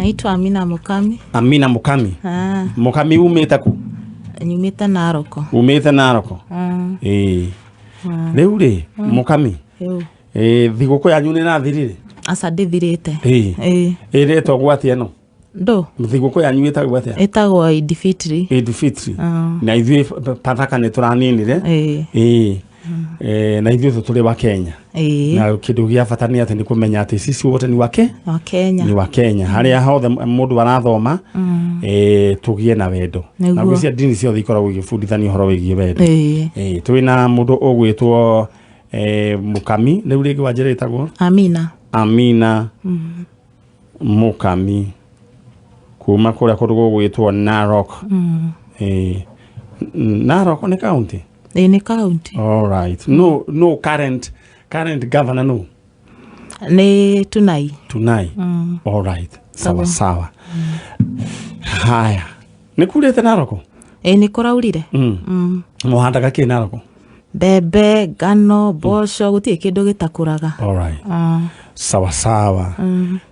Naitwa Amina Mukami. Amina Mukami. Ah, Mukami umĩte kũ? Nyumĩte Narok. Umĩte Narok? Ĩĩ. Rĩu rĩ, Mukami, Ĩũ. ĩ thigũkũ yanyu nĩ ĩrathirire? Aca ndĩthirĩte. Ĩĩ. Ĩĩ. Ĩrĩtwo atĩa ĩno? Ndũ. Thigũkũ yanyu ĩtagwo atĩa? Ĩtagwo Eid Fitri. Eid Fitri. Na ithuĩ Pathaka nĩ tũraninire. Ĩĩ. Ĩĩ. Na ithuĩ tũrĩ wa Kenya. Ĩĩ. Na kĩndũ gĩa bata nĩ atĩ nĩ kũmenya atĩ sisi wote ni wake Wa Kenya. Ni wa Kenya harĩa hothe mũndũ arathoma, tũgĩe na wendo. Nĩguo. Na gwĩcia ndini ciothe ikoragwo igĩbundithania ũhoro wĩgiĩ wendo. Ĩĩ. Twĩna mũndũ ũgwĩtwo Mukami, rĩu rĩngĩ wanjĩra ĩtagwo? Amina. Amina Mukami kuma kũrĩa kũndũ gũgwĩtwo Narok. Narok nĩ county? Ĩĩ, nĩ county. All right. No, no, current governor no? Nĩ Tunai. Tunai. All right. Sawa sawa. Haya. Nĩ kurĩte Narok? Ĩĩ, nĩ kũraurire. Mũhandaga kĩ Narok? Mbembe, ngano, mboco, gũtirĩ kĩndũ gĩtakũraga. All right. Sawa sawa.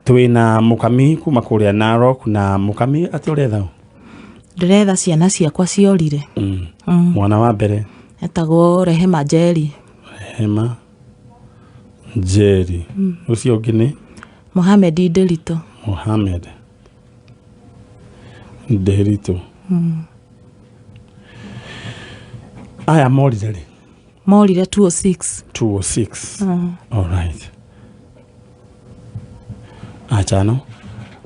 Twĩna Mukami kuma kũrĩa Narok na Mukami atĩ ũretha ũ? Ndĩretha ciana ciakwa ciorire. Mwana wa mbere? Etagwo Rehema Njeri. Rehema Njeri. Ũcio ũngĩ nĩ? Mohamed Nderitu. Mohamed Nderitu. Aya morire rĩ? Morire 206. 206. All right. Achano.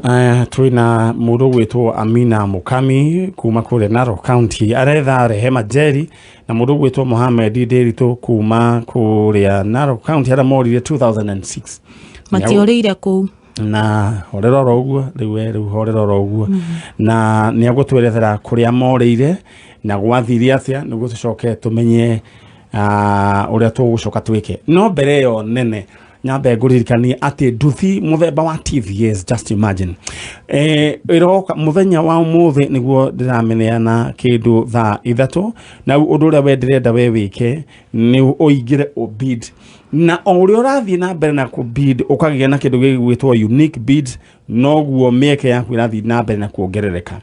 Aya twĩna mũndũ ũgwĩtwo Amina Mukami kuma kũrĩa Narok County aretha Rehema Njeri na mũndũ ũgwĩtwo Mohamed Nderitu kuma kũrĩa Narok County arĩa morire 2006. Matiorĩire kũu. Na horera oro ũguo rĩu we, rĩu horera oro ũguo na nĩ agũtwerethera kũrĩa morĩire na gwathire atĩa nĩguo tũcoke tũmenye ũrĩa tũgũcoka twĩke. No mbere ĩyo nene nyambe ngũririkanie atĩ nduthi mũthemba wa TVS, just imagine, ĩroka mũthenya wa ũmũthĩ nĩguo ndĩramĩneana kĩndũ thaa 3, na rĩu ũndũ ũrĩa we ndĩrenda we wĩke nĩ ũingĩre ũbid, na o ũrĩa ũrathiĩ na mbere na kũbid ũkagĩa na kĩndũ gĩgwĩtwo unique bids, noguo mĩeke yaku ĩrathiĩ na mbere na kuongerereka.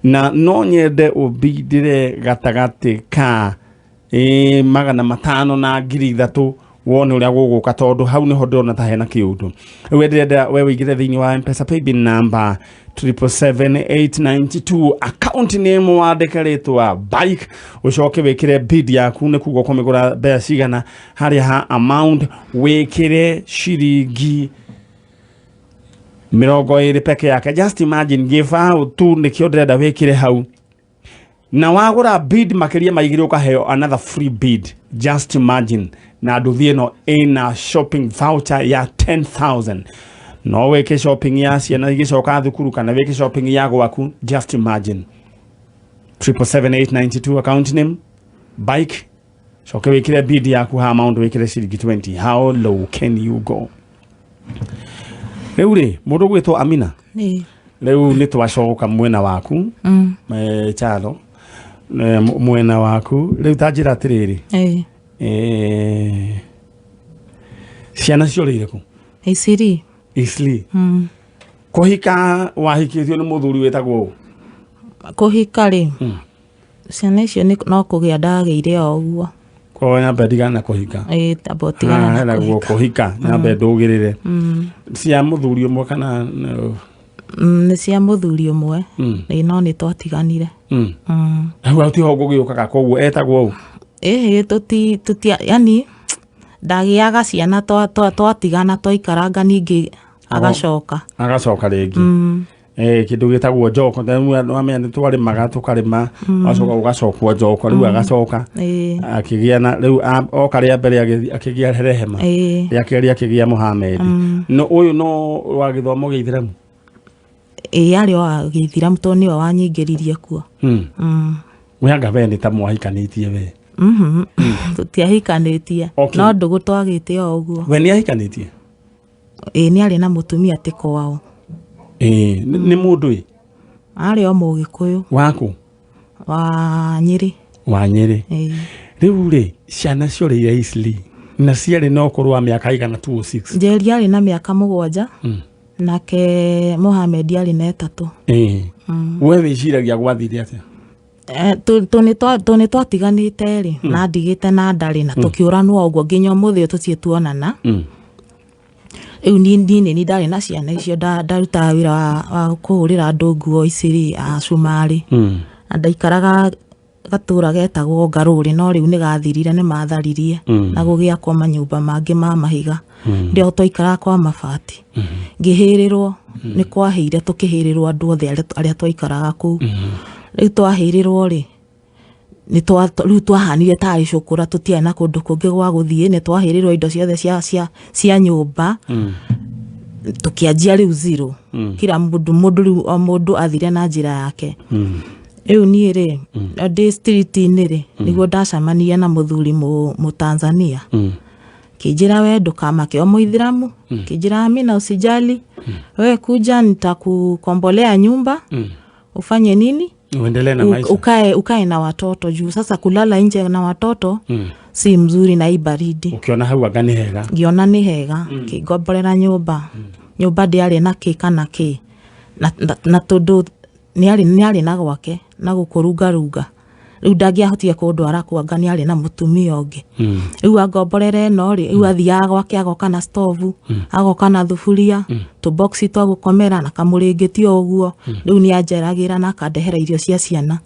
Na no nyende ũbindĩre gatagatĩ ka 500 na 3,000 wone ũrĩa gũgũka, tondũ hau nĩho ndĩrona ta hena kĩũndũ. Rĩu we ndĩrenda we wĩingĩre thĩinĩ wa Mpesa paybill number 777892, account name wandĩke rĩtwa bike, ũcoke wĩkĩre bid yaku nĩ kuga ũkũmĩgũra mbeca cigana. Harĩa ha amount wĩkĩre ciringi 20 peke yake. Just imagine, gĩbaũ tu nĩkĩo ndĩrenda wĩkĩre hau, na wagũra bid makĩria ma 2 ũkaheo another free bid. Just imagine, na nduthi ĩno ĩna shopping voucher ya 10,000. No wĩke shopping ya ciana igĩcoka thukuru kana wĩke shopping ya gwaku. Just imagine, 777892, account name bike, coke wĩkĩre bid yaku ha amount wĩkĩre ciringi 20. How low can you go? Rĩu rĩ, mũndũ gwĩtwo Amina, Ĩĩ. Rĩu nĩ twacoka mwena waku. Chalo mwena waku rĩu ta njĩra atĩrĩrĩ, Ĩĩ. Ciana ciorĩire kũ? Isiri. Isli. Kũhika wahikĩtio nĩ mũthuri wĩtagwo ũ? Kũhika rĩ, ciana icio no kũgĩa ndagĩire o ũguo. Koguo nyambe ndigane na kũhika. Ĩĩ, tamba ũtigane na Naguo kũhika. Kũhika nyambe ndũgĩrĩre cia mũthuri ũmwe kana no? Nĩ cia mũthuri ũmwe. Ĩĩ, no nĩ twatiganire. Hau hau tiho ngũgĩũkaga, koguo etagwo ũ? Ĩhĩ, tũti yani ndagĩaga ciana, twatigana twaikaranga ningĩ agacoka. Agacoka rĩngĩ. Kĩndũ gĩtagwo njoko wamenya nĩ twarĩmaga tũkarĩma wacoka ũgacokwo njoko rĩu agacoka akĩgĩa na rĩu oka rĩa mbere akĩgĩa Rehema, rĩa kerĩ akĩgĩa Mohamed. No ũyũ no wa gĩthomo gĩa ithĩramu? Ĩĩ, arĩ o wa gĩithĩramu tondũ nĩwe wanyingĩririe kuo. We anga we nĩ ta mwahikanĩtie we? Tũtiahikanĩtie. No ndũgũ twagĩte o ũguo. We nĩ ahikanĩtie? Ĩĩ, nĩ arĩ na mũtumia ti kwao. Ĩĩ, nĩ mũndũ ĩ? Arĩ o Mũgĩkũyũ. Waku? Wa Nyĩrĩ. Wa Nyĩrĩ. Ĩĩ. Rĩu rĩ, ciana ciorĩire Isli na ciarĩ na ũkũrũ wa mĩaka igana 206? Njeri arĩ na mĩaka 7. Nake Mohamed arĩ na 3. Ĩĩ. We wĩciragia gwathire atĩa? Tũ nĩ twatiganĩte rĩ, na ndigĩte na ndarĩ na tũkĩũranwo ũguo nginya ũmũthĩ ũyũ tũtirĩ tuonana. Rĩu niĩ nĩ niĩ ndarĩ na ciana icio, ndarutaga wĩra wa kũhũrĩra andũ nguo ici rĩ, a cumarĩ. Na ndaikaraga gatũra getagwo Ngarũrĩ, no rĩu nĩ gathirire, nĩ matharirie na gũgĩakwo manyũmba mangĩ ma mahiga. Ndĩo twaikaraga kwa mabati. Ngĩhĩrĩrwo, nĩ kwahĩire, tũkĩhĩrĩrwo andũ othe arĩa twaikaraga kũu. Rĩu twahĩrĩrwo rĩ, rĩu twahanire tarĩ cũkũra, tũtiarĩ na kũndũ kũngĩ gwa gũthiĩ, nĩ twahĩrĩrwo indo ciothe cia nyũmba. Tũkĩanjia rĩu zero. Kila mũndũ rĩu o mũndũ athire na njĩra yake. Rĩu niĩ rĩ, ndĩ street-inĩ rĩ, nĩguo ndacemanirie na mũthuri Mũtanzania. Kĩnjĩra we ndũkamake, o Mũithĩramu. Kĩnjĩra Amina usijali, we kuja nitakukombolea nyumba, ufanye nini? Uendelee na maisha. Ukae na watoto juu sasa kulala nje na watoto si mzuri na hii baridi. Ukiona hau anga nĩ hega. Ngiona nĩ hega, kĩngomborera nyũmba. Nyũmba ndĩarĩ na kĩ kana kĩ. Na tondũ nĩarĩ na gwake na gũkũrungarunga. Rĩu ndangĩahotire kũndwara kũ anga nĩarĩ na mũtumia ũngĩ. Rĩu angomborera ĩno rĩ, rĩu athiaga gwake agoka na stovu, agoka na thuburia, tũboxi twa gũkomera na kamũrĩngĩti o ũguo. Rĩu nĩanjeragĩra na akandehera irio cia ciana.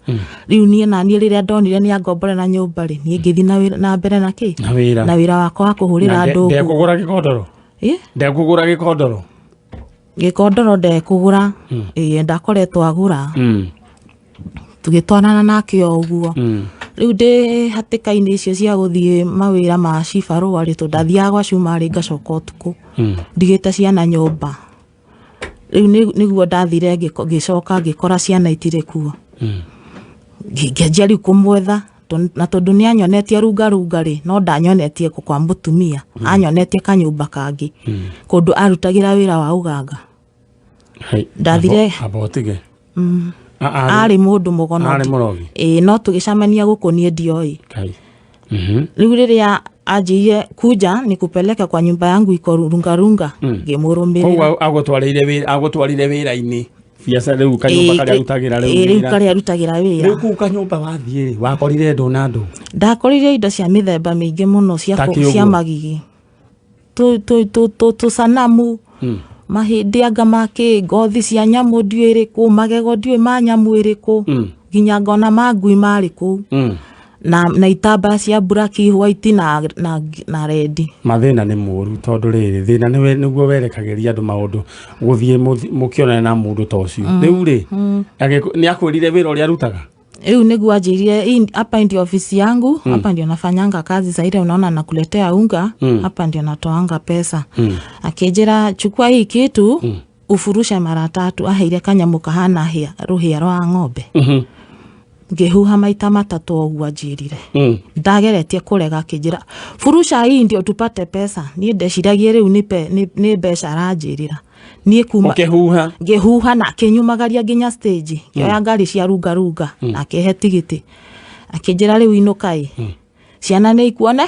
Rĩu niĩ na niĩ rĩrĩa ndonire nĩangomborera nyũmba rĩ, niĩ ngĩthiĩ na mbere na kĩ? Na wĩra. Na wĩra wakwa wa kũhũrĩra Na andũ nguo. ndekũgũra gĩkondoro? Ĩ? Ndekũgũra gĩkondoro? Gĩkondoro ndekũgũra. Ĩĩ, ndakoretwo agũra. Tũgĩtwarana nake o ũguo. Rĩu ndĩ hatĩka-inĩ icio cia gũthiĩ mawĩra ma cibarũa rĩ, tondũ ndathiaga gwa cumarĩ ngacoka ũtukũ. Ndigĩte ciana nyũmba. Rĩu nĩguo ndathire ngĩcoka ngĩkora ciana itirĩ kuo. Ngĩanjia rĩu kũmwetha, na tondũ nĩanyonetie rungarunga rĩ, no ndanyonetie kwa mũtumia. Anyonetie kanyũmba kangĩ. Kũndũ arutagĩra wĩra wa ũganga. Hai, Ndathire amba ũtige. Arĩ mũndũ mũgono. Arĩ mũrogi. Ĩĩ, no tũgĩcemania gũkũ niĩ ndioĩ. Kai. Rĩu rĩrĩa anjĩire kuja nikupeleke kwa nyumba yangu iko rungarunga, ngĩmũrũmĩrĩra. Koguo agũtwarĩire wĩra, agũtwarire wĩra-inĩ. Biacara rĩu kanyũmba karĩa arutagĩra rĩu Rĩu wĩra. karĩa arutagĩra wĩra. Rĩu kũu kanyũmba wathiĩ rĩ, wakorire ndũ na ndũ? Ndakorire indo cia mĩthemba mĩingĩ mũno Ta kĩ cia ũguo? magigi. Tũsanamu, mahĩndĩ anga ma kĩ, ngothi cia nyamũ ndiũĩ ĩrĩkũ, magego ndiũĩ ma nyamũ ĩrĩkũ, nginya ngona ma ngui marĩ kũu. Na itambaya cia black, white na red. Mathĩna nĩ moru tondũ rĩrĩ, thĩna nĩguo werekagĩria andũ maũndũ gũthiĩ mũkĩonana na mũndũ ta ũcio. Rĩu rĩ, nĩ akwĩrire wĩra ũrĩa arutaga? Rĩu nĩguo anjĩrire, hii hapa ndio ofisi yangu, hapa ndio nafanyanga kazi, saa ile unaona nakuletea unga, hapa ndio natoanga pesa. Akĩnjĩra chukua hii kitu, ufurushe mara tatu, aheire kanyamũ kahana rũhĩa rwa ng'ombe. Ngĩhuha maita matatũ ũguo anjĩrire. Ndageretie kũrega, akĩnjĩra furusha hii ndio tupate pesa. Niĩ ndeciragia rĩu nĩ mbeca aranjĩrĩra. Niĩ kuma Ũkĩhuha? Ngĩhuha na akĩnyumagaria nginya stage. Ngĩoya ngari cia rungarunga na akĩhe tigiti. Akĩnjĩra rĩu inũka ĩ. Ciana nĩ ikuone?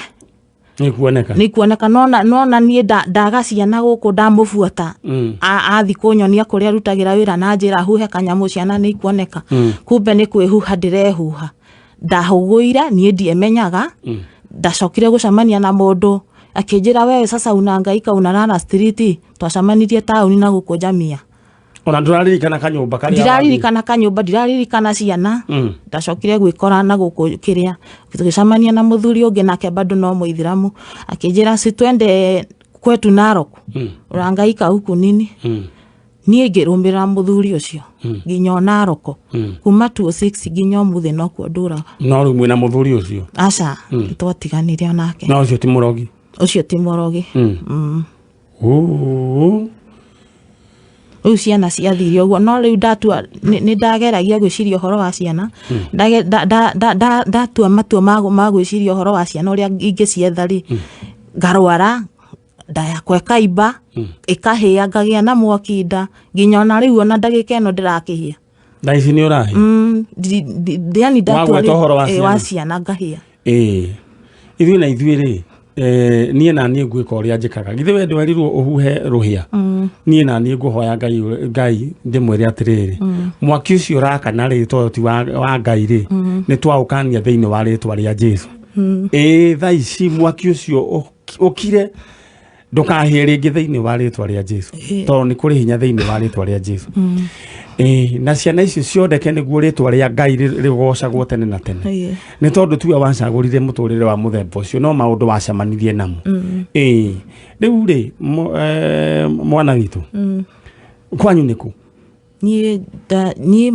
Nĩ ikuoneka. Nĩ ikuoneka. Nona niĩ ndaga ciana gũkũ ndamũbuata. Athi kũnyonia kũrĩa arutagĩra wĩra na njĩra huhe kanyamũ ciana nĩ ikuoneka. Kumbe nĩ kwĩhuha ndĩrehuha. Ndahũgũire niĩ ndiemenyaga. Ndacokire gũcemania na mũndũ akĩnjĩra wewe sasa unahangaika unalala street. Twacemanirie taũni na gũkũ Jamia. Ona ndũraririkana kanyũmba karĩa Ndiraririkana kanyũmba, ndiraririkana ciana. Ndacokire gwĩkora na gũkũ kĩrĩa. Tũgĩcemania na mũthuri ũngĩ nake bado no Mũithĩramu. Akĩnjĩra si twende kwetu Narok. Ũrahangaika huku nini? Niĩ ngĩrũmĩrĩra mũthuri ũcio nginya o Narok. Kuma 206 nginya ũmũthĩ nokuo ndũraga. No rĩu mwĩna mũthuri ũcio? Aca, twatiganire onake. Na ũcio ti mũrogi? Ũcio ti mũrogi. Rĩu ciana ciathire ũguo, no rĩu ndatua, nĩ ndageragia gwĩciria ũhoro wa ciana. Ndatua matua ma gwĩciria ũhoro wa ciana ũrĩa ingĩcietha rĩ, ngarwara, nda yakwa ĩkaimba, ĩkahĩa, ngagĩa na mwaki nda, nginya ona rĩu ona ndagĩka ĩno ndĩrakĩhĩa. Thaa ici nĩ ũrahĩa? Yani ndatua Wagweta rĩu, ũhoro wa wa ciana? ciana ngahĩa. Ithuĩ na ithuĩ rĩ, Niĩ na niĩ ngwĩka ũrĩa njĩkaga. Githĩ we ndwerirwo ũhuhe rũhĩa? Niĩ na niĩ ngũhoya Ngai, Ngai ndĩmwĩre atĩrĩrĩ, mwaki ũcio ũrakana rĩ, tondũ ti wa Ngai rĩ, nĩ twaũkania thĩinĩ wa rĩtwa rĩa Jesu. Ĩĩ, thaa ici mwaki ũcio ũkire, ndũkahĩe rĩngĩ thĩinĩ wa rĩtwa rĩa Jesu, tondũ nĩ kũrĩ hinya thĩinĩ wa rĩtwa rĩa Jesu. Ĩĩ, na ciana icio ciondeke nĩguo rĩtwa rĩa Ngai rĩgocagwo tene na tene, nĩ tondũ tiwe wacagũrire mũtũrĩre wa mũthemba ũcio, no maũndũ wacemanirie namo. Ĩĩ, rĩu rĩ, mwana witũ, kwanyu nĩ kũ? Niĩ niĩ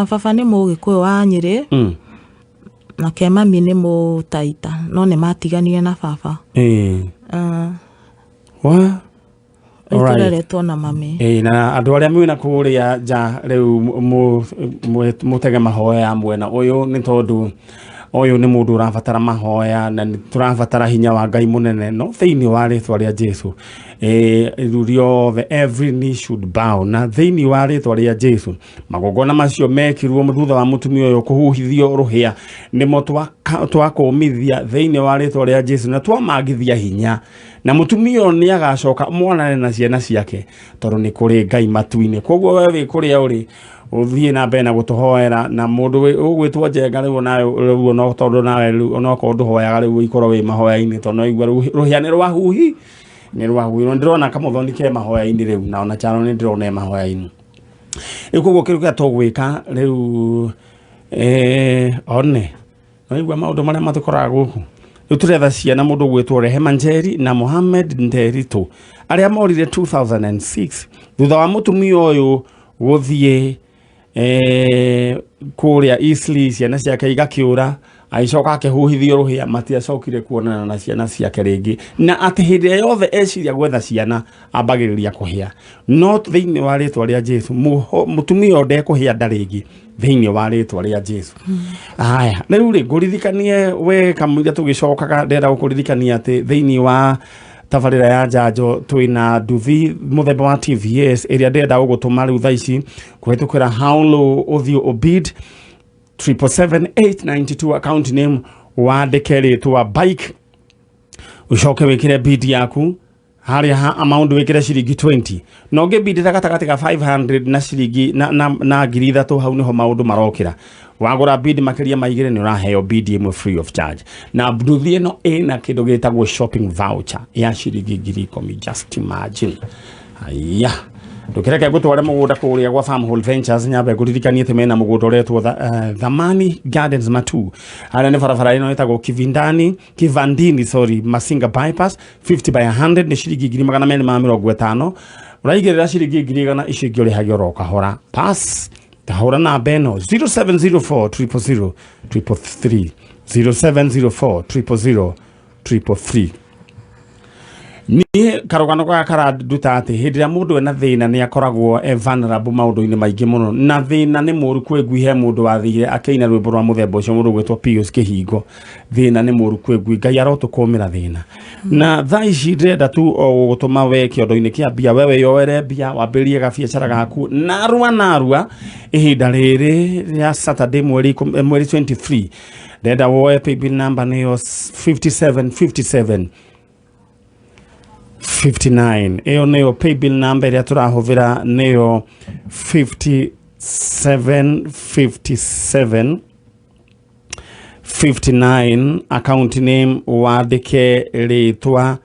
baba nĩ Mũgĩkũyũ wa Nyĩrĩ, nake mami nĩ Mũtaita, no nĩ matiganire na baba. Wa Rĩu Alright. tũreretwo na mami. Ĩĩ, na andũ arĩa mwĩna kũrĩa nja rĩu, mũtege mahoya mwena ũyũ, nĩ tondũ ũyũ nĩ mũndũ ũrabatara mahoya na nĩ tũrabatara hinya wa Ngai mũnene. No thĩinĩ wa rĩtwa rĩa Jesu, rĩu rĩothe, every knee should bow, na thĩinĩ wa rĩtwa rĩa Jesu, magongona macio mekirwo thutha wa mũtumia ũyũ kũhuhithio rũhĩa nĩmo twakũmithia thĩinĩ wa rĩtwa rĩa Jesu na twamagithia hinya, na mũtumia ũyũ nĩ agacoka mwanane na ciana ciake, tondũ nĩ kũrĩ Ngai matu-inĩ. Koguo we wĩ kũrĩa ũrĩ, ũthiĩ na mbere na gũtũhoera. Na mũndũ ũgwĩtwo Njenga, rĩu nawe rĩu no tondũ nawe rĩu onokorwo ndũhoyaga, rĩu ũikorwo wĩ mahoya-inĩ, tondũ no igua rĩu rũhĩa nĩ rwahuhi, nĩ rwahuhi. No ndĩrona Kamũthoni ke mahoya-inĩ rĩu, na ona Charo nĩ ndĩrona e mahoya-inĩ rĩu. Koguo kĩndũ kĩrĩa tũgwĩka rĩu, one no igua maũndũ marĩa matũkoraga gũkũ. Rĩu tũretha ciana, mũndũ ũgwĩtwo Rehema Njeri na Mohamed Nderitu, arĩa morire 2006 thutha wa mũtumia ũyũ gũthiĩ kũrĩa Eastleigh, ciana ciake igakĩũra, agĩcoka akĩhuhithio rũhĩa, matiacokire kuonana na ciana ciake rĩngĩ, na atĩ hĩndĩ ĩrĩa yothe eciria gwetha ciana ambagĩrĩria kũhĩa. No thĩinĩ wa rĩtwa rĩa Jesu, mũtumia ũyũ ndekũhĩa nda rĩngĩ thĩinĩ wa rĩtwa rĩa Jesu. Haya, rĩu rĩ, ngũririkanie we kamũira tũgĩcokaga, ndĩrenda gũkũririkania atĩ thĩinĩ wa tabarĩra ya njanjo twĩna nduthi mũthemba wa TVS ĩrĩa ndĩrenda gũgũtũma rĩu thaa ici kũhĩtũkĩra Haulo, ũthiĩ ũbid 777 892, account name wandĩke rĩtwa bike, ũcoke wĩkĩre bid yaku harĩa ha amount wĩkĩre ciringi 20, na ũngĩbindĩra gatagatĩ ga 500 na ciringi na 3000, hau nĩho maũndũ marokĩra. Wagũra bid makĩria ma 2, nĩ ũraheo bid ĩmwe free of charge, na nduthi ĩno ĩna kĩndũ gĩtagwo shopping voucher ya ciringi 10,000. Just imagine. Aya, ndũkĩreke ngũtware mũgũnda kũrĩa gwa Farmhold Ventures. Nyambe ngũririkanie atĩ mena mũgũnda ũretwo Thamani Gardens Matu, harĩa nĩ barabara ĩno ĩtagwo Kivindani, Kivandini, sorry, Masinga bypass, 50 by 100, nĩ ciringi 250,000. Ũraigĩrĩra ciringi 100,000, icio ingĩ ũrĩhage oro kahora. Pass tahũra namba ĩno 0704 000 333, 0704 000 333. Niĩ karũgano gaka karanduta atĩ hĩndĩ ĩrĩa mũndũ ena thĩna nĩ akoragwo e vulnerable maũndũ-inĩ maingĩ mũno, na thĩna nĩ mũru kwĩ ngui. He mũndũ wathire akĩina rwĩmbo rwa mũthemba ũcio, mũndũ ũgwĩtwo Pius Kĩhingo, thĩna nĩ mũru kwĩ ngui. Ngai arotũkũmĩra thĩna. Na thaa ici ndĩrenda tu o gũgũtũma we kĩondo-inĩ kĩa mbia, we wĩyoere mbia wambĩrĩrie gabiacara gaku narua narua. Ihinda rĩrĩ rĩa Saturday, mweri 23, ndĩrenda woe paybill number nĩyo 57 57 59. Ĩyo nĩyo paybill number ĩrĩa tũrahũthĩra, nĩyo 57 57 59. Account name wandĩke rĩtwa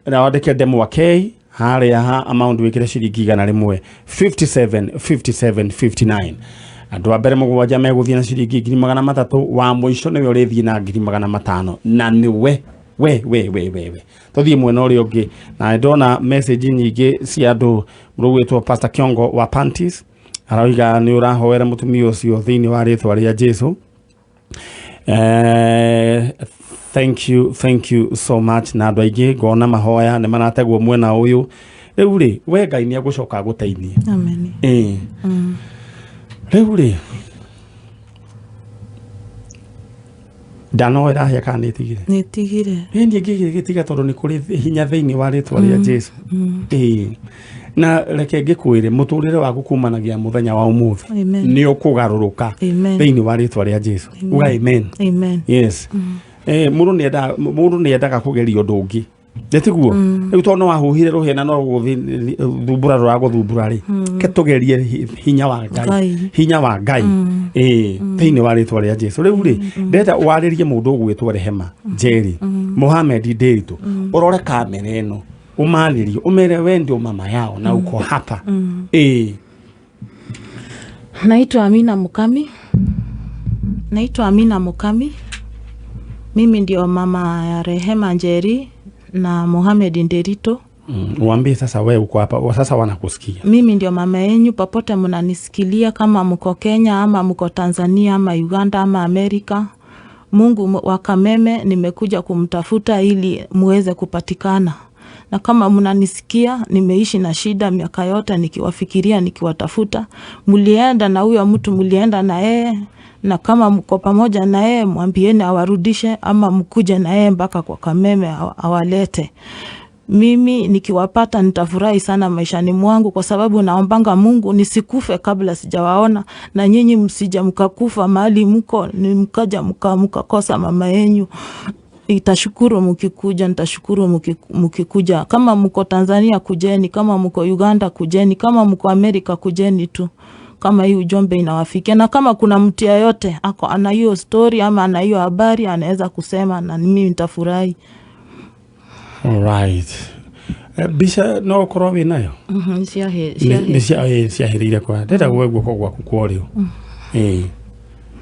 na wandĩke ndemwa K. Harĩa ha amount wĩkĩre ciringi 100, 57 57 59. Andũ a mbere mũgwanja megũthiĩ na ciringi 300,000, wa mũico nĩwe ũrĩthiĩ na 500,000, na nĩwe we we we we we. Tũthiĩ mwena ũrĩa ũngĩ, na ndona message nyingĩ cia andũ. Mũrũgwĩtwo Pastor Kiongo wa Panties aroiga nĩ ũrahoera mũtumia ũcio thĩinĩ wa rĩtwa rĩa Jesu. Thank you, thank you so much. Na andũ aingĩ ngona mahoya nĩ marategwo mwena ũyũ. Rĩu rĩ, we Ngai nĩ agũcoka agũteithie. Amen. Ĩĩ, rĩu rĩ, ndanoera hĩa kana nĩ ĩtigire? Nĩ tigire. Ĩ, niĩ ngĩgĩtiga tondũ nĩ kũrĩ hinya thĩinĩ wa rĩtwa rĩa Jesu. Ĩĩ, na reke ngĩkwĩre, mũtũrĩre waku kumanagia mũthenya wa ũmũthĩ Amen. nĩ ũkũgarũrũka Amen. thĩinĩ wa rĩtwa rĩa Jesu. Uga amen. Amen. Yes. Mũndũ nĩ endaga kũgeria ũndũ ũngĩ, nĩ tiguo? Rĩu tondũ no wahuhire rũhĩa na no gũthumbũra rũragũthumbũra rĩ, ke tũgerie hinya wa Ngai. Ngai. Hinya wa Ngai, ĩĩ, thĩinĩ wa rĩtwa rĩa Jesu. Rĩu rĩ, ndĩrenda warĩrie mũndũ ũgwĩtwo Rehema Njeri, Mohamed Nderitu, ũrore kamera ĩno, ũmarĩrie, ũmere we ndio mama yao na uko hapa, ĩĩ. Naitwa Amina Mukami. Naitwa Amina Mukami. Mimi ndio mama ya Rehema Njeri na Mohamed Nderito. Uambie sasa we uko hapa sasa wanakusikia. Mimi ndio mama yenyu popote mnanisikilia, kama mko Kenya ama mko Tanzania ama Uganda ama Amerika. Mungu wa Kameme nimekuja kumtafuta ili muweze kupatikana. Na kama mnanisikia, nimeishi na shida miaka yote nikiwafikiria, nikiwatafuta. Mlienda na huyo mtu, mlienda na yeye, na kama mko pamoja na yeye, mwambieni awarudishe ama mkuje na yeye mpaka kwa Kameme awalete. Mimi nikiwapata nitafurahi sana maishani mwangu, kwa sababu naombanga Mungu nisikufe kabla sijawaona, na nyinyi msija mkakufa mahali mko, ni mkaja mkakosa mama yenyu. Itashukuru mkikuja, nitashukuru mkikuja. Kama mko Tanzania kujeni, kama mko Uganda kujeni, kama mko Amerika kujeni tu, kama hii ujumbe inawafikia, na kama kuna mtu yeyote ako ana hiyo story ama ana hiyo habari anaweza kusema, na mimi nitafurahi. Alright. Mbica no ũkorwo wĩ nayo? Nĩ ciahĩrĩire kwa ndĩrenda guoe guoko gwaku kwa ũrĩo, ĩĩ,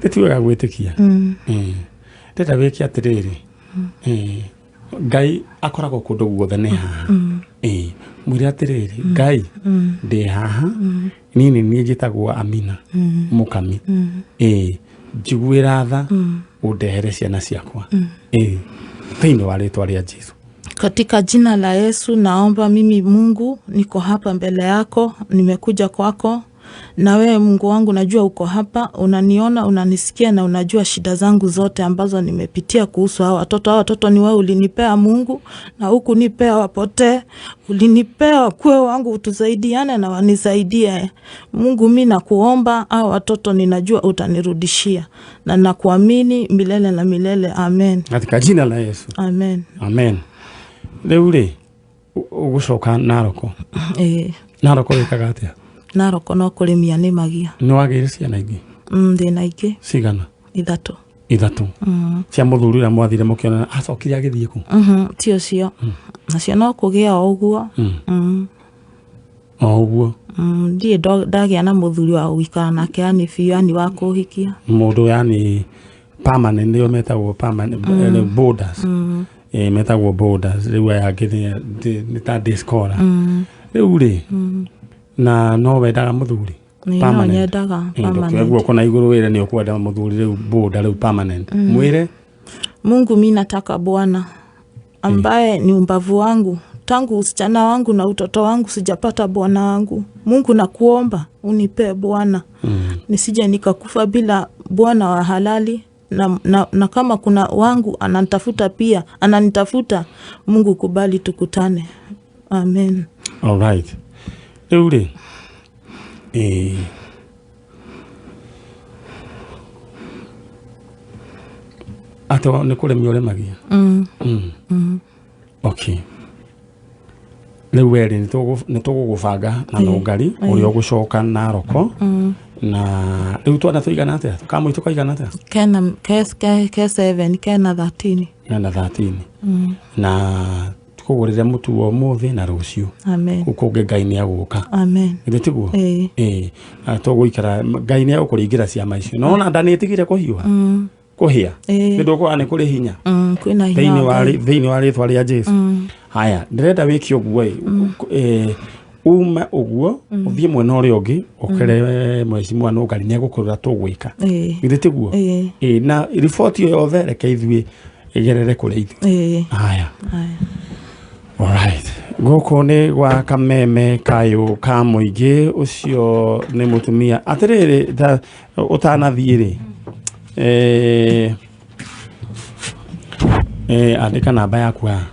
nĩ ti wega gwĩtĩkia. Ĩĩ. Ndĩrenda wĩke atĩrĩrĩ, ĩĩ, Ngai akoragwo kũndũ guothe, nĩ haha. Ĩĩ, mwĩre atĩrĩrĩ, Ngai, ndĩ haha niĩ, nĩ niĩ njĩtagwo Amina Mũkami, ĩĩ, njiguĩra tha, ũndehere ciana ciakwa, ĩĩ, thĩinĩ wa rĩtwa rĩa Jesu. Katika jina la Yesu naomba mimi Mungu, niko hapa mbele yako, nimekuja kwako, na wewe Mungu wangu najua uko hapa, unaniona, unanisikia na unajua shida zangu zote ambazo nimepitia kuhusu hawa watoto. Hawa watoto ni wewe ulinipea Mungu, na hukunipea wapotee, ulinipea wakuwe wangu, tusaidiane na wanisaidie. Mungu, mi nakuomba hawa watoto ninajua utanirudishia, na nakuamini milele na milele. Amen. Katika jina la Yesu. Amen. Amen. Rĩu rĩ, ũgũcoka Naroko? Ĩĩ. Naroko wĩkaga atĩa? Naroko no kũrĩmia nĩmagia. Nĩ wagĩire ciana ingĩ? Ndĩna ingĩ. Cigana? Ithatũ. Ithatũ cia mũthuri ũrĩa mwathire mũkĩonana, acokire agĩthiĩ kũ? Ti ũcio, nacio no kũgĩa o ũguo. O ũguo? Ndirĩ ndagĩa na mũthuri wa gũikara nake, yani biũ, yani wa kũhikia. Mũndũ yani permanent, nĩo metagwo permanent, boarders. Metagwo boarders. Rĩu aya angĩ nĩ ta day scholar. Rĩu rĩ, na no wendaga mũthuri? Nĩ no Permanent. nyendaga. Ndũkĩoe Permanent. guoko na igũrũ wĩre nĩ ũkwenda mũthuri rĩu boarder, rĩu permanent, mwĩre. Mungu, mi nataka bwana ambaye ni umbavu wangu. Tangu usichana wangu na utoto wangu sijapata bwana wangu. Mungu, nakuomba unipee bwana, nisije nikakufa bila bwana wa halali, na kama kuna wangu ananitafuta pia ananitafuta, Mungu kubali tukutane. Amen. Alright. Rĩu rĩ, ĩĩ, atĩ nĩ kũrĩmia ũrĩmagia? Okay, rĩu werĩ nĩ tũgũgũbanga na nũngari ũrĩa ũgũcoka Naroko. Na rĩu twana tũigana atĩa, kamũitũ kaigana atĩa? Kena ke 7, kena 13. Kena 13. Na tũkũgũrĩre mũtu wa ũmũthĩ na rũciũ. Amen. Kũu kũngĩ Ngai nĩ agũka. Amen. Githĩ tiguo? Ĩĩ. Ĩĩ. Na tũgũikara, Ngai nĩ egũkũringĩra ciama icio nona nda nĩ ĩtigire kũhiũha kũhĩa. Nĩ ndũkuona nĩ kũrĩ hinya. Kwĩna hinya thĩinĩ wa wa Ngai. Thĩinĩ wa rĩtwa rĩa Jesu. Haya, ndĩrenda wĩke ũguo ĩ, ume ũguo ũthiĩ mwena ũrĩa ũngĩ, ũkere mheshimiwa Nũngari nĩ egũkũrora tũgwĩka. Githĩ tiguo? Ĩĩ. Ĩĩ, na riboti ĩyo yothe reke ithuĩ ĩgerere kũrĩ ithuĩ. Ĩĩ. Haya. Haya. Alright. Gũkũ nĩ gwa Kameme kayũ ka mũingĩ, ũcio nĩ mũtumia. Atĩrĩrĩ, ũtanathiĩ rĩ, andĩka namba yaku haha.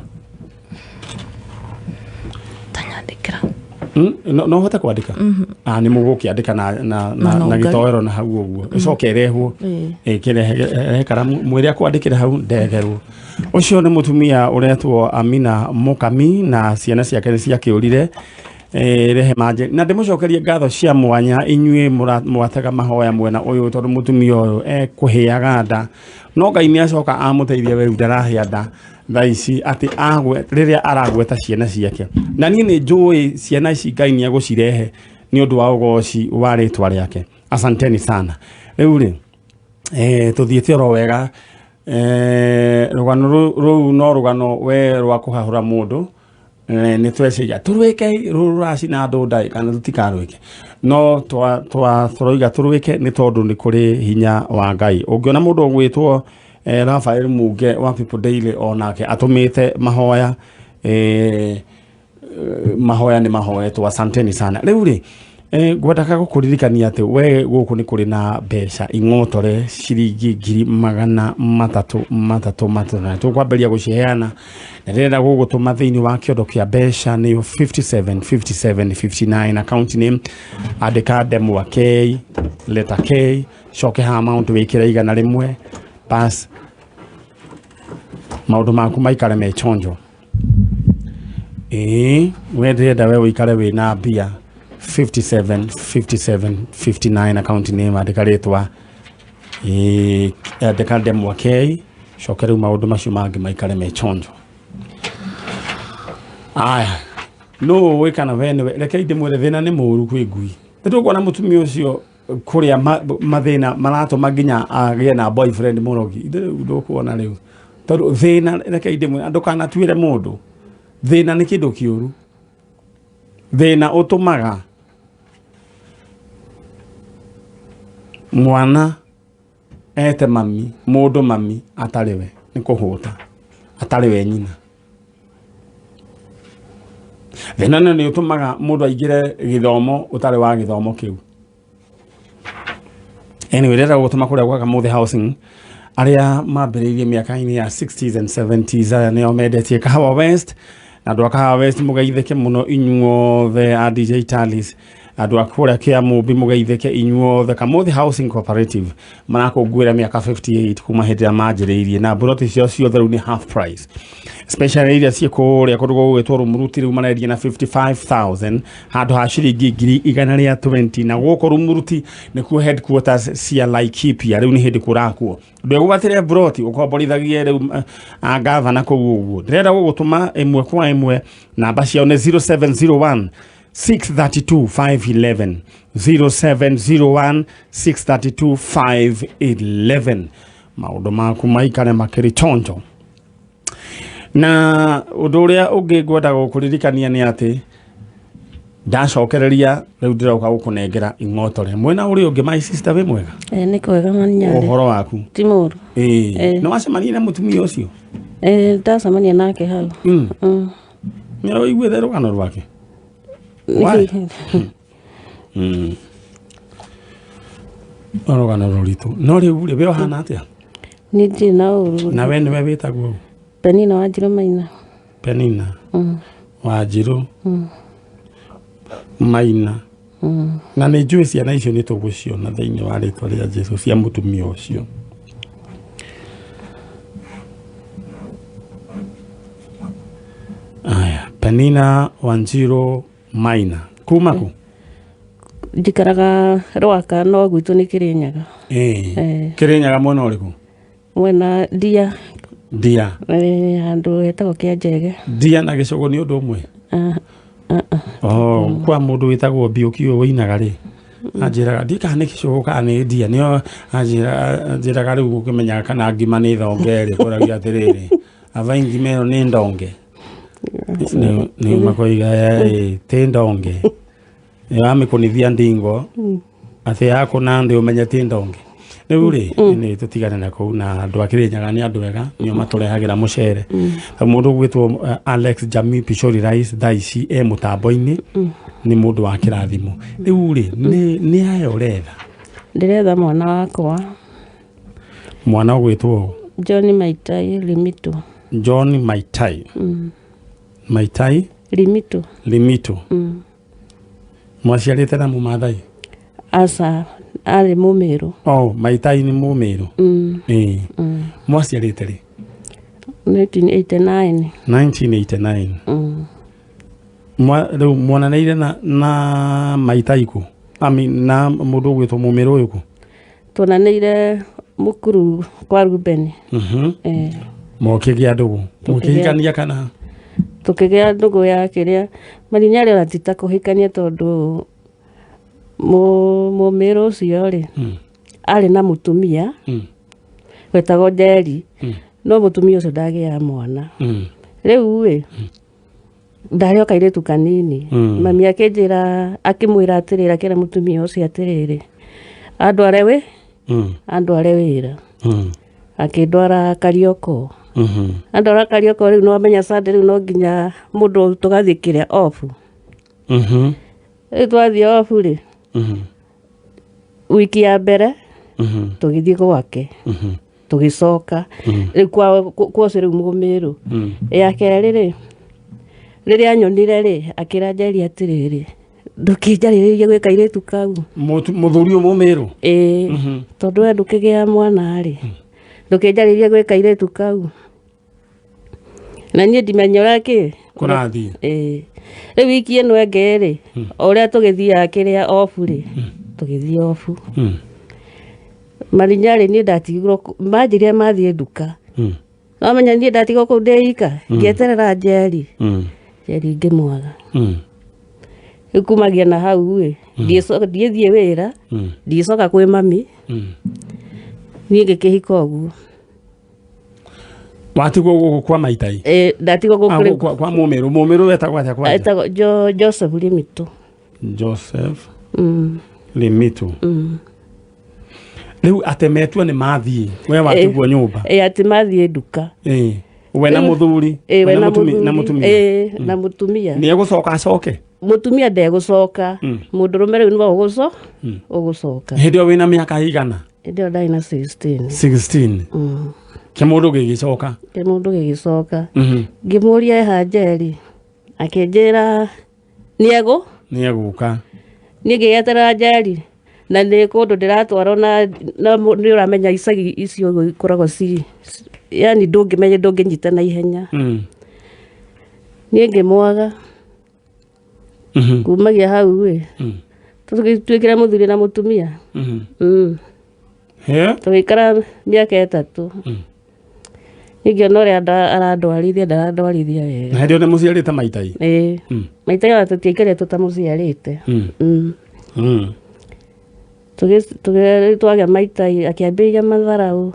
Tanyandĩkĩra. No ũhote kwandĩka? Ah, nĩ mũgũkĩandĩka na na na, Na na no gĩtoero na hau ũguo ĩcoke ĩrehwo. Ĩĩ. Ĩkĩrehe karamu mwĩre akwandĩkĩre hau ndeherwo. Ũcio nĩ mũtumia ũretwo Amina Mũkami na ciana ciake nĩ ciakĩũrire. Rehema Njeri, na ndĩmũcokerie ngatho cia mwanya inyuĩ mwatega mahoya mwena ũyũ, tondũ mũtumia ũyũ ekũhĩaga nda, no Ngai nĩ acoka amũteithia rĩu ndarahĩa nda thaa ici, atĩ agwe rĩrĩa aragweta ciana ciake, na niĩ nĩ njũĩ ciana ici Ngai nĩ egũcirehe nĩ ũndũ wa ũgoci wa rĩtwa rĩake. Asanteni sana. Rĩu rĩ, tũthiĩte oro wega. Rũgano rũu no rũgano we rwa kũhahũra mũndũ. Nĩ tweciria tũrwĩke rũrũ rũracina andũ ndaĩ kana tũtikarwĩke, no tũroiga tũrwĩke nĩ tondũ nĩ kũrĩ hinya wa Ngai. Ũngĩona mũndũ ũgwĩtwo Raphael Muge wa People Daily onake atũmĩte mahoya, mahoya nĩ mahoetwo. Asanteni sana. Rĩu rĩ, ngwendaga gũkũririkania atĩ we gũkũ nĩ kũrĩ na mbeca ing'otore ciringi 333,300, na tũkwambĩrĩria gũciheana, na ndĩrenda gũgũtũma thĩinĩ wa kĩondo kĩa mbeca nĩyo 57 57 59. Account name andĩka ndemwa K, letter K, coke ha amount wĩkĩre 100, bas maũndũ maku maikare me chonjo. Ĩĩ, we ndĩrenda we ũikare wĩna mbia. 57 57 59, account name andĩka rĩtwa, ĩĩ, andĩka ndemwa K, coke rĩu maũndũ macio mangĩ maikare me chonjo. Aya, nũ ũĩ kana we nĩwe? Reke ndĩmwĩre, thĩna nĩ mũũru kwĩ ngui. Nĩ tũkuona mũtumia ũcio kũrĩa mathĩna maratũma nginya agĩe na boyfriend mũrogi. Ithe rĩu ndũkuona rĩu, tondũ thĩna, reke ndĩmwĩre, ndũkanatuĩre mũndũ. Thĩna nĩ kĩndũ kĩũru. Thĩna ũtũmaga mwana ete mami mũndũ mami atarĩ we, nĩ kũhũta atarĩ we nyina. Thĩna nĩ ũtũmaga mũndũ aingĩre gĩthomo ũtarĩ wa gĩthomo kĩu. Anyway, ndĩrenda gũgũtũma kũrĩa gwa Kamũthĩ Housing, arĩa mambĩrĩirie mĩaka-inĩ ya 60s and 70s. Aya nĩo mendetie Kahawa West, na andũ a Kahawa West mũgeithĩke mũno inyuothe, a DJ Talis, andũ a kũrĩa Kĩamũmbi mũgeithĩke inyuothe. Kamũthĩ Housing Cooperative marakũngũĩra mĩaka 58 kuma hĩndĩ ĩrĩa manjĩrĩirie, na mburoti ciao ciothe rĩu nĩ half price, especially iria ciĩ kũrĩa kũndũ gũgwĩtwo Rumuruti. Rĩu marendia na 55,000 handũ ha ciringi 120,000, na gũkũ Rumuruti nĩkuo headquarters cia Laikipia. Rĩu nĩ hĩndĩ kũrakwo, ndwĩgwatĩre mburoti ũkomborithagie rĩu ngavana kũu ũguo. Ndĩrenda gũgũtũma ĩmwe kwa ĩmwe. Namba ciao nĩ 0701 632 511, 0701 632 511. Maũndũ maku maikare makĩrĩ chonjo. Na ũndũ ũrĩa ũngĩ ngwenda gũkũririkania nĩ atĩ ndacokereria rĩu ndĩroka gũkũnengera ing'otore mwena ũrĩa ũngĩ. My sister, wĩ mwega? Nĩ kwega, manyarĩ. Ũhoro waku? Ti mũru. Ĩĩ. Eh. Nĩ wacemania na mũtumia ũcio? Ndacemania nake hau. Nĩ ũiguĩte rũgano rwake? Why? Rũgano rũritũ, no rĩu rĩ, we ũhana atĩa? Nĩ ndirĩ na ũru. Na we nĩwe wĩtagwo ũũ? Penina Wanjirũ Maina. Penina Wanjirũ Maina. Na nĩ njũĩ ciana icio nĩ tũgũciona thĩinĩ wa rĩtwa rĩa Jesu, cia mũtumia ũcio. Aya, Penina Wanjirũ Maina, kuma kũ? Njikaraga Rwaka, no gwitũ nĩ Kĩrĩnyaga. Ĩĩ. Eh. Kĩrĩnyaga mwena ũrĩkũ? Mwena Ndia. Ndia. Handũ hetagwo Kĩanjege. Ndia na gĩcũgũ nĩ ũndũ ũmwe? Ah, ah, ah. Oh, kwa mũndũ wĩtagwo Mbiũki ũyũ wĩinaga rĩ, anjĩraga ndiĩ kana nĩ gĩcũgũ kana nĩ ndia, nĩo anjĩraga rĩu ũkĩmenyaga kana ngima nĩ thonge rĩ, kũragia atĩrĩrĩ, aba ngima ĩyo nĩ ndonge? Nĩ makoiga, "Ĩ, ti ndonge." Wamĩkũnithia ndingo atĩ yakũna ndĩ ũmenye ti ndonge. Rĩu rĩ, nĩ tũtigane na kũu. Na andũ a Kĩrĩnyaga nĩ andũ ega, nĩo matũrehagĩra mũcere. Ta mũndũ ũgwĩtwo Alex Jami Pishori Rice, thaa ici e mũtambo-inĩ, nĩ mũndũ wa kĩrathimo. Rĩu rĩ, nĩ aya ũretha? Ndĩretha mwana wakwa. Mwana ũgwĩtwo? John Maitai Limito. John Maitai, Maitai Limito. Limito. Mwaciarĩte na Mũmathai? Aca, arĩ Mũmĩrũ. Oh, Maitai nĩ Mũmĩrũ. Ĩĩ. Mwaciarĩte rĩ? 1989. 1989. Rĩu mwonanĩire na Maitai kũ? I mean, na mũndũ ũgwĩtwo Mũmĩrũ ũyũ kũ? Tuonanĩire Mũkuru kwa Ruben. Eh. Mokĩgĩa ndũgũ? Mũkĩhikania kana? Tũkĩgĩa ndũgũ ya kĩrĩa marinya rĩ, ona ti ta kũhikania, tondũ Mũmĩrũ ũcio rĩ, arĩ na mũtumia wetagwo Njeri, no mũtumia ũcio ndagĩaga mwana. Rĩu ĩ ndarĩ o kairĩtu kanini. Mami akĩnjĩra, akĩmwĩra atĩrĩrĩ, akĩra mũtumia ũcio atĩrĩrĩ, andware wĩ andware wĩra. Akĩndwara Karioko. Andwara Karioko, rĩu nĩwamenya Sunday rĩu no nginya mũndũ tũgathiĩ kĩrĩa off. Rĩu twathiĩ off rĩ, wiki ya mbere tũgĩthiĩ gwake. Tũgĩcoka rĩu kwa ũcio rĩu Mũmĩrũ. Ya kerĩ rĩ, rĩrĩa anyonire rĩ, akĩra Njeri atĩrĩrĩ, "Ndũkĩnjarĩrĩrie gwĩ kairĩtu kau." Mũthuri ũyũ Mũmĩrũ? Ĩĩ, "Tondũ we ndũkĩgĩa mwana rĩ, ndũkĩnjarĩrie gwĩ kairĩtu kau." Na niĩ ndimenya ũrĩa kĩ kũrathiĩ. Ĩĩ, rĩu wiki ĩno ĩngĩ rĩ, o ũrĩa tũgĩthiaga kĩrĩa off rĩ, tũgĩthiĩ off. Marinya rĩ, niĩ ndatigirwo manjĩrire mathiĩ nduka. Nomenya niĩ ndatigwo kũu ndĩ ika ngĩeterera Njeri. Njeri ngĩmwaga. Rĩu kumagia na hau ĩ, ndiĩthiĩ wĩra, ndiĩcoka kwĩ mami. Niĩ ngĩkĩhika ũguo. Watigwo gũkũ kwa Maitai? Ĩ, ndatigwo Ah, gũkũ rĩu. kwa Mũmĩrũ. Mũmĩrũ wetagwo atĩa kwanja? Etagwo Joseph Limitu. Joseph Limitu. Rĩu atemetwo nĩ mathiĩ, we watigwo nyũmba? Ĩ, atĩ mathiĩ nduka. Ĩ, we na mũthuri? Ĩ, we na na mũthuri. mũtumia. Ĩ, na mũtumia. Nĩ egũcoka acoke? Mũtumia ndegũcoka. Mũndũrũme rĩu nĩwe ũgũcoka. Hĩndĩ ĩyo wĩna mĩaka igana? Hĩndĩ ĩyo ndarĩ na 16. 16. Kĩmũndũ gĩgĩcoka? Kĩmũndũ gĩgĩcoka. Ngĩmũria eha Njeri, akĩnjĩra nĩegũ Nĩ egũka. Niĩ ngĩgĩeterera Njeri, na nĩ kũndũ ndĩratwarwo na nĩ ũramenya icagi icio ũguo ikoragwo ci, yani ndũngĩmenya, ndũngĩnyita na ihenya. Niĩ ngĩmwaga. Kumagia hau ĩ, tũgĩtuĩkĩra mũthuri na mũtumia. He? Tũgĩikara mĩaka 3. Niĩ ngĩona ũrĩa arandwarithia, ndarandwarithia wega. Na hĩndĩ ĩyo nĩ mũciarĩte Maitai? Ĩĩ. Maitai ona tũtiaikarire tũtamũciarĩte. Twagĩa Maitai, akĩambĩrĩria matharaũ.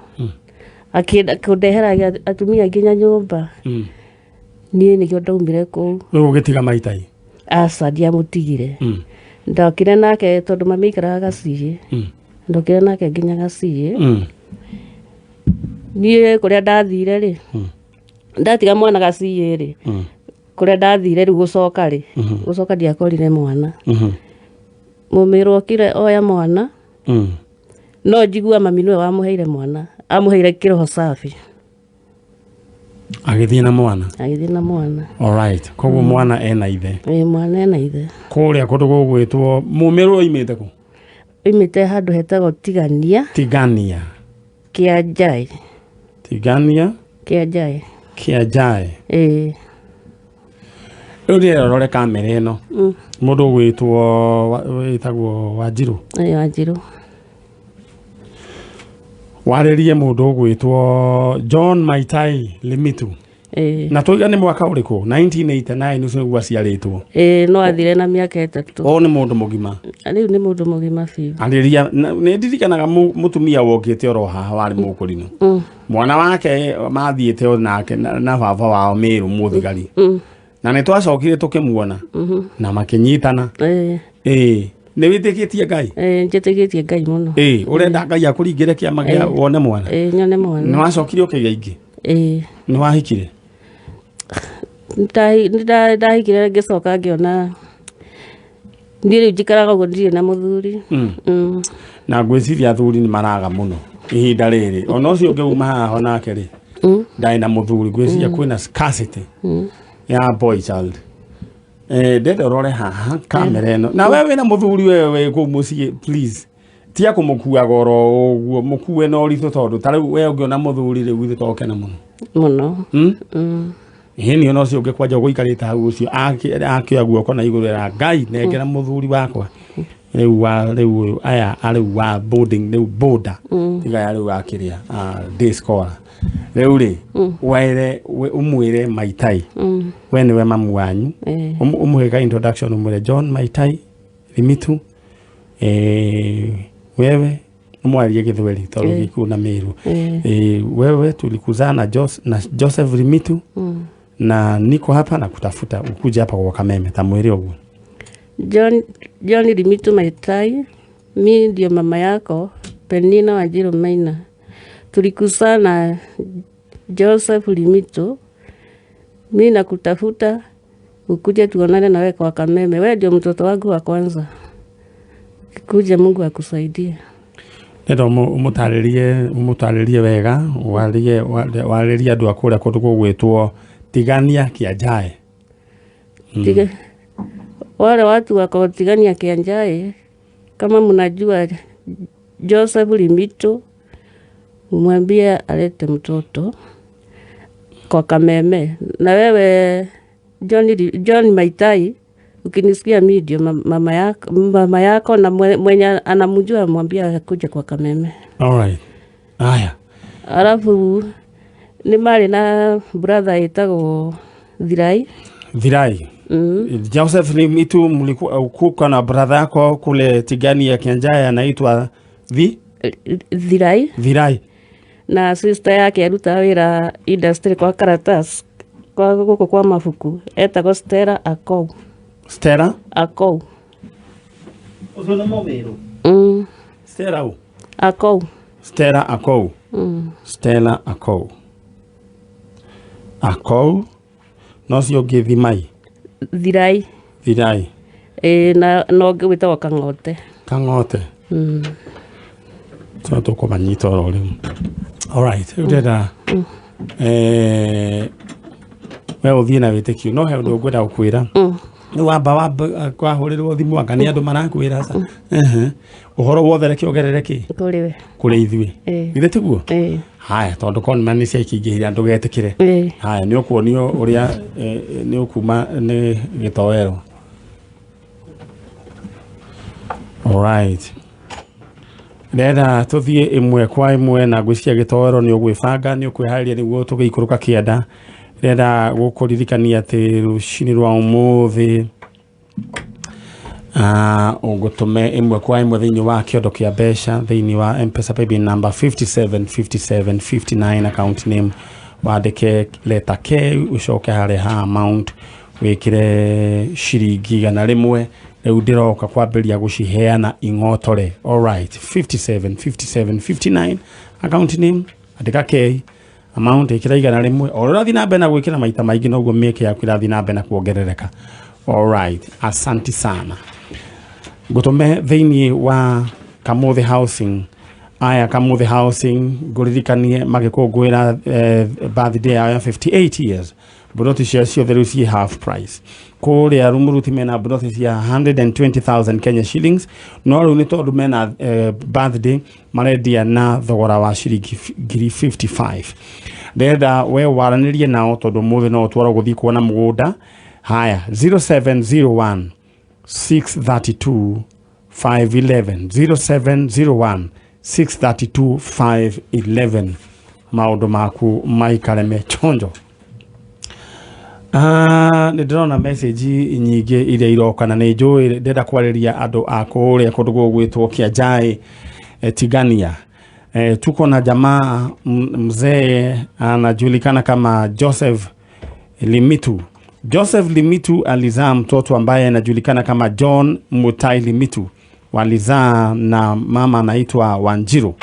Akĩenda kũndehera atumia nginya nyũmba. Niĩ nĩkĩo ndaumire kũu. Rĩu ũgĩtiga Maitai? Aca, ndiamũtigire. Ndokire nake tondũ mami aikaraga Gaciĩ. Ndokire nake nginya Gaciĩ. Niĩ kũrĩa ndathire rĩ, ndatiga mwana Gaciĩ rĩ, kũrĩa ndathire rĩu gũcoka rĩ, gũcoka ndiakorire mwana. Mũmĩrũ okire oya mwana. No njigua mami nĩwe wamũheire mwana, amũheire kĩroho safi. Agĩthiĩ na mwana? Agĩthiĩ na mwana. Alright, koguo mwana ena ithe? Ĩ, mwana ena ithe. Kũrĩa kũndũ gũgwĩtwo Mũmĩrũ oimĩte kũ? Oimĩte handũ hetagwo Tigania. Tigania. Kĩa Njaĩ. Tigania. Kĩa Njaĩ. Kĩa Njaĩ. Ĩĩ. Rĩu rĩrĩa rore kamera ĩno, mũndũ ũgwĩtwo wĩtagwo Wanjirũ. Ĩĩ, Wanjirũ. Warĩrie mũndũ ũgwĩtwo John Maitai Limitu. Ĩĩ. Na tũiga nĩ mwaka ũrĩkũ? 1989 ũcio nĩguo aciarĩtwo. Ĩĩ, no athire na mĩaka 3. O nĩ mũndũ mũgima? Rĩu nĩ mũndũ mũgima biũ. Arĩria nĩ ndirikanaga mũtumia wokĩte oro haha warĩ mũkũrinũ. Mwana wake mathiĩte o nake na baba wao Mĩrũ mũthigari. Na nĩ twacokire tũkĩmuona na makĩnyitana. Ĩĩ. Ĩĩ, nĩ wĩtĩkĩtie Ngai? Ĩĩ, njĩtĩkĩtie Ngai mũno. Ĩĩ, ũrenda Ngai akũringĩre kĩama kĩa wone mwana? Ĩĩ, nyone mwana. Nĩ wacokire ũkĩgĩa ingĩ? Ĩĩ. Nĩ wahikire? Ndahikire, ngĩcoka ngĩona niĩ rĩu njikaraga ũguo ndirĩ na mũthuri. Na ngwĩciria athuri nĩ maraga mũno ihinda rĩrĩ, ona ũcio ũngĩ uma haha onake rĩ, ndarĩ na mũthuri. Ngwĩciria kwĩna scarcity ya boy child. Ndenda ũrore haha kamera ĩno na we wĩna mũthuri, we wĩ kũu mũciĩ, please tia kũmũkua goro ũguo, mũkue na ũritũ, tondũ ta rĩu we ũngĩona mũthuri rĩu ithe tokena mũno. Mũno. Hĩni ona ũcio ũngĩ kwanja ũgũikarĩte hau ũcio akĩoya guoko na igũrũ era Ngai nengera mũthuri wakwa rĩu wa rĩu ũyũ aya rĩu wa boarding rĩu boarder tiga ya rĩu akĩrĩa day scholar rĩu rĩ were ũmwĩre Maitai we nĩwe mamu wanyu. Ũmũhe ka introduction, ũmwĩre John Maitai Limitu, wewe ũmwarĩrie Gĩthweri tondũ Gĩkũyũ na Mĩrũ. Wewe tulikuzaa na Joseph Limitu na niko hapa na kutafuta ukuje hapa kwa Kameme, tamwĩre ũguo. John, John Limitu Maitai, mi ndio mama yako Penina Wanjiru Maina. Tulikuzaa na Joseph Limitu, mi nakutafuta ukuje tuonane nawe kwa Kameme. We ndio mtoto wangu wa kwanza, kuja Mungu akusaidie. Ndenda ũmũtarĩrie wega, warĩrie warĩrie andũ a kũrĩa kũndũ gũgwĩtwo Tigania Kĩanjae. Tiga, wale watu wako Tigania Kianjae, kama mnajua Joseph Limitu, umwambie alete mtoto kwa Kameme. Na wewe John, John Maitai, ukinisikia mimi ndio mama yako na mwenye anamjua mwambie akuje kwa Kameme. Alright, aya. Alafu nĩ marĩ na brother ĩtagwo Thirai. Thirai. Joseph Limitu, mlikuwa kuko na brother yako kule Tigania Kianjae anaitwa Vi Thirai. Thirai. Na sister yake arutaga wĩra industry kwa karatas kwa gũkũ kwa mabuku etagwo Stella Akou. Stella Akou. Ũcio nĩ mũmĩrũ. Stella u Akou. Stella Akou. Stella Akou, Akou no cio ũngĩ Thimai. Thirai. Thirai. Ĩ na ũngĩ wĩtagwo Kang'ote. Kang'ote. So tũkũmanyita oro rĩu. Alright, rĩu ndĩrenda we ũthiĩ na wĩtĩkio, no he ũndũ ngwenda gũkwĩra. Rĩu wamba kwahũrĩrwo thimũ anga nĩ andũ marakwĩra ca. Ehe. Ũhoro wothe reke ũgerere kĩ kũrĩ we. Kũrĩ ithuĩ. Githĩ tiguo? Ĩ. Haya, tondũ conman nĩ ciaikĩingĩhire ndũgetĩkĩre. Ĩ. Haya, nĩ ũkuonio ũrĩa nĩ ũkuma nĩ gĩtoero. Alright, ndĩrenda tũthiĩ ĩmwe kwa ĩmwe na ngwĩciria gĩtoero nĩ ũgwĩbanga, nĩ ũkwĩharĩria nĩguo tũgĩikũrũka kĩanda. Ndĩrenda gũkũririkania atĩ rũcinĩ rwa ũmũthĩ ũgũtũme ĩmwe kwa ĩmwe thĩinĩ wa kĩondo kĩa mbeca thĩinĩ wa Mpesa paybill number 57 57 59, account name wandĩke letter K, ũcoke harĩa ha amount wĩkĩre ciringi 100. Rĩu ndĩroka kwambĩrĩria gũciheana ing'otore. Alright, 57 57 59, account name andĩka K, amount ĩkĩra 100. O ũrĩa ũrathiĩ na mbere na gwĩkĩra maita maingĩ noguo mĩeke yaku ĩrathiĩ na mbere na kuongerereka. Alright, asanti sana. Ngũtũme thĩinĩ wa Kamuthe Housing. Aya Kamuthe Housing ngũririkanie magĩkũngũĩra birthday yao ya 58 years, mburoti cia ciothe rĩu ciĩ half price. Kũrĩa Rumuruti mena mburoti cia 120,000 Kenya shillings, no rĩu nĩ tondũ mena birthday marendia na thogora wa ciringi ngiri 55. Ndĩrenda we waranĩrie nao tondũ ũmũthĩ no ũtwarwo gũthiĩ kuona mũgũnda. Haya, 0701 632 511, 0701 632 511, maũndũ maku maikare me chonjo. Nĩ ndĩrona message nyingĩ iria iroka na nĩ njũĩ ndĩrenda kwarĩria andũ a kũrĩa kũndũ gũgwĩtwo Kianjaĩ, Tigania. Tuko na jamaa mzee anajulikana kama Joseph Limitu. Joseph Limitu alizaa mtoto ambaye anajulikana kama John Mutai Limitu, walizaa na mama anaitwa Wanjiru.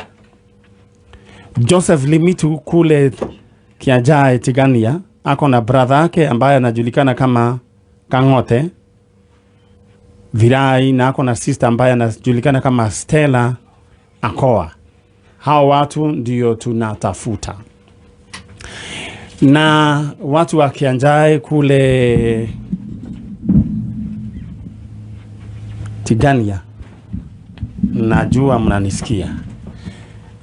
Joseph Limitu kule Kianjae Tigania ako na brother yake ambaye anajulikana kama Kang'ote Virai na ako na sister ambaye anajulikana kama Stella Akoa. Hao watu ndio tunatafuta, na watu wa Kianjae kule Tigania, najua mnanisikia.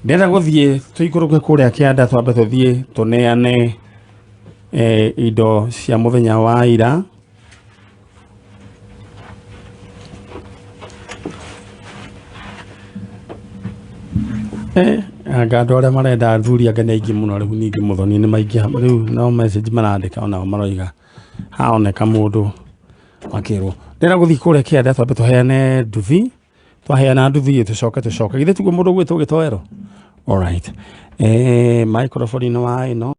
Ndĩrenda gũthiĩ tũikũrũke kũrĩa kĩanda twambe tũthiĩ tũneane indo cia mũthenya wa ira. Anga andũ arĩa marenda athuri anga nĩ aingĩ mũno rĩu, ningĩ mũthoni nĩ maingĩha rĩu, no message marandĩka onao maroiga haoneka mũndũ makĩrwo. Ndĩrenda gũthiĩ kũrĩa kĩanda twambe tũheane nduthi, twaheana nduthi tũcoke tũcoke githĩ tiguo mũndũ ũgwĩtwo gĩtoero. Alright, microphone-inĩ wa ĩno.